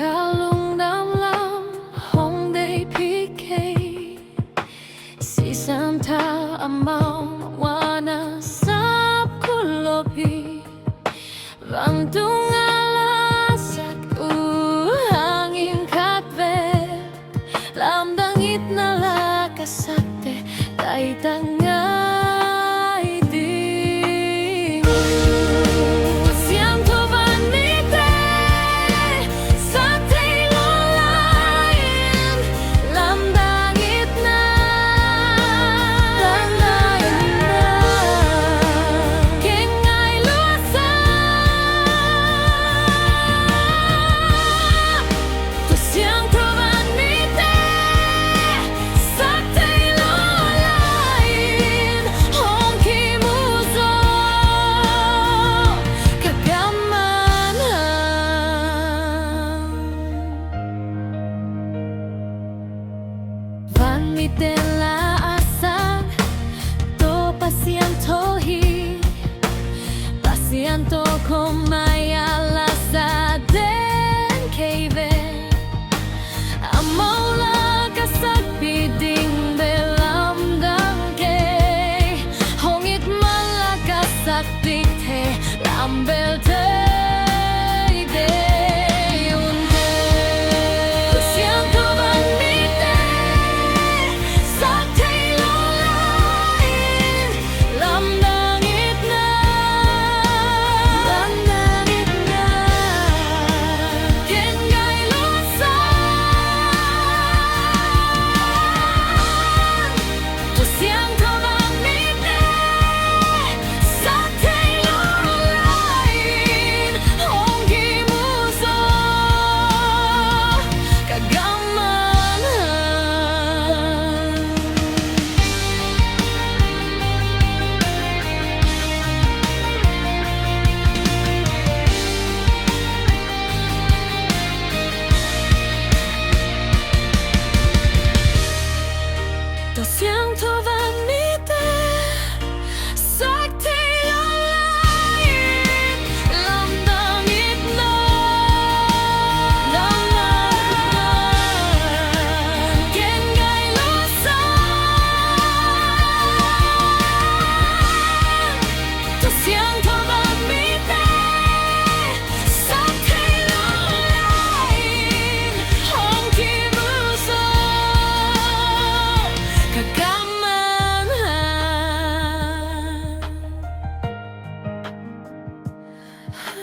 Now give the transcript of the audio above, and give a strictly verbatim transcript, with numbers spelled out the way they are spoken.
Ka lungdam lam hong deihpih kei. Sisan tha amau wana sapkul lop hi. Vantung a lasak uh hangin khat ve lamdang itna la ka sakte taitak ngai ding uh. Siangtho vanmite sak thei lo lai-in lamdang itna, lamdang itna kei ngai luat sa. Tua siangtho vanmite sak thei lo lai-in hong kimu zaw ka gam man hang. Vanmite la a sak Topa siangtho hi. Pasian tawh kawm mai-a la sa den kei ve. Amau la ka sakpih ding bel lamdang kei. Hong it man la ka sak ding thei lam bel thei dei un teh. Tua siangtho vanmite sak thei lo lai-in lamdang itna, lamdang itna kei ngai luat sa. Tua siangtho vanmite sak thei lo lai-in hong kimu zaw ka gam man hang. Tua siangtho vanmite sak thei lo lai-in lamdang itna, lamdang itna kei ngai luat sa. Tua siangtho vanmite sak thei lo lai-in hong kimu zaw ka gam man hang.